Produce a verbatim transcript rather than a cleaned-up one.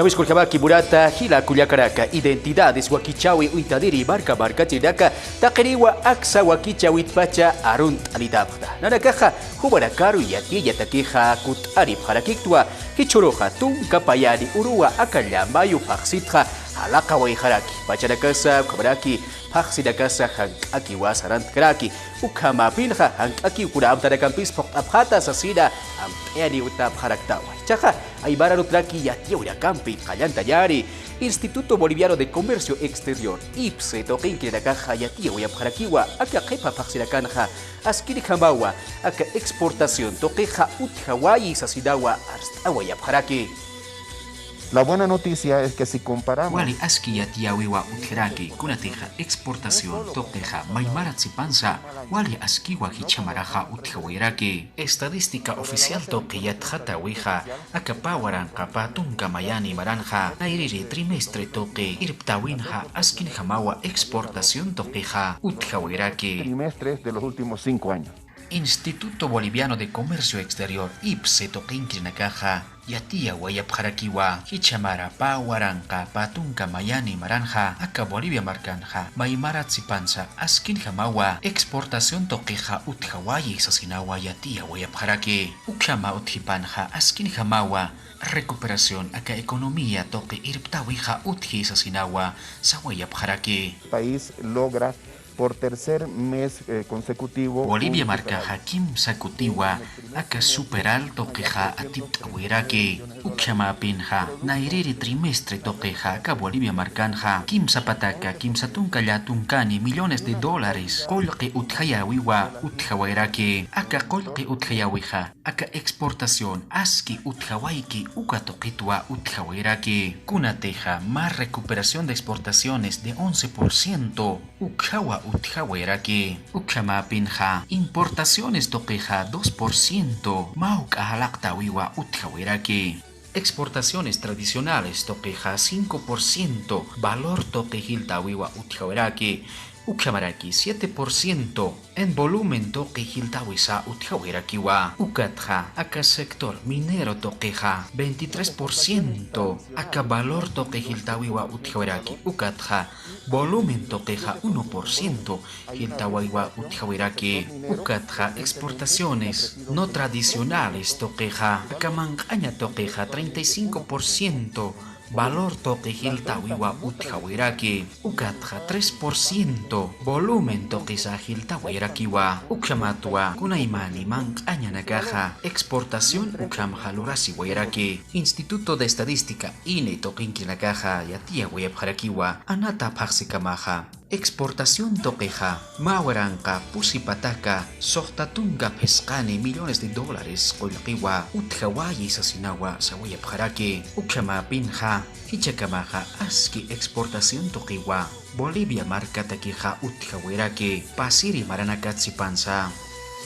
Wiskulkhamaki munata jila kullakanaka, identidades wakichäwi uñtadiri marka markachirinaka, taqiniwa aksa wakichäwitpacha arunt'anitapxta. Nanakaxa jumanakaru yatiyatakixa kutt'anipxarakiktwa, jichhüruxa tunka payani uruwa aka llamayu phaxsitxa jalaqawayxaraki. Pachanakasa ukhamaraki phaxsinakasa jank'akiwa sarantkaraki. Ukhamäpinxa jank'akiw kuna amtanakampis phuqt'apxäta sasina amt'ayaniwtapxaraktawa. Jichhaxa aymara arutraki yatiyawinakampi qalltañäni, Instituto Boliviano de Comercio Exterior, IPSE, tuqinkirinakaxa yatiyawayapxarakiwa aka qhipa phaxsinakanxa askinjamawa aka exportación tuqixa utjawayi sasinawa arst'awayapxaraki. La buena noticia es que si comparamos... Wali aski yatiyäwiwa utjaraki, kunatixa exportación tuqixa may marat sipansa wali askiwa jichha maraxa utjawayaraki. Estadística oficial tuqi yatxatäwixa aka pä waranqa pä tunka mayani maranxa nayrïri trimestre tuqi irptäwinxa askinjamawa exportación tuqixa utjawayaraki. Trimestres de los últimos cinco años. Instituto Boliviano de Comercio Exterior, IPSE, tuqinkirinakaxa yatiyawayapxarakiwa jichha mara pä waranqa pä tunka mayani maranxa aka Bolivia markanxa may marat sipansa askinjamawa exportación tuqixa utjawayi sasinawa yatiyawayapxaraki. Ukhama utjipanxa askinjamawa recuperación aka economía tuqi irptäwixa utji sasinawa sawayapxaraki. País logra por tercer mes, eh, consecutivo Bolivia un markaxa kimsa kutiwa aka superávit tuqixa atipt'awayaraki. Ukhamäpinxa nayrïri trimestre tuqixa aka Bolivia markanxa kimsa pataka kimsa tunka llätunkani millones de dólares qullqi utjayäwiwa utjawayaraki. Aka qullqi utjayäwixa aka exportación aski utjawayki uka tuqitwa utjawayaraki. Kunatixa mä recuperación de exportaciones de once por ciento ukhawa utjawayaraki. Ukhamäpinxa importaciones tuqixa dos por ciento mä juk'a jalaqtäwiwa utjawayaraki. Exportaciones tradicionales tuqixa cinco por ciento valor tuqi jiltäwiwa utjawayaraki. Ukhamaraki siete por ciento en volumen tuqi jiltäwisa utjawayarakiwa. Ukatxa aka sector minero tuqixa veintitrés por ciento aka valor tuqi jiltäwiwa utjawayaraki. Ukatxa volumen tuqixa uno por ciento jiltäwiwa utjawayaraki. Ukatxa exportaciones no tradicionales tuqixa aka manq'aña tuqixa treinta y cinco por ciento valor tuqi jiltäwiwa utjawayaraki. Ukatxa tres por ciento volumen tuqisa jiltäwayarakiwa. Ukhamatwa kunaymani manq'añanakaxa exportación ukhamxa lurasiwayaraki. Instituto de Estadística, INE, tuqinkirinakaxa yatiyawayapxarakiwa anata phaxsikamaxa. Exportación tuqixa mä waranqa pusi pataka suxta tunka phisqani millones de dólares qullqiwa utjawayi sasinawa sawayapxaraki. Ukhamäpinxa jichhakamaxa aski exportación tuqiwa Bolivia markatakixa utjawayaraki, pasiri maranakat sipansa.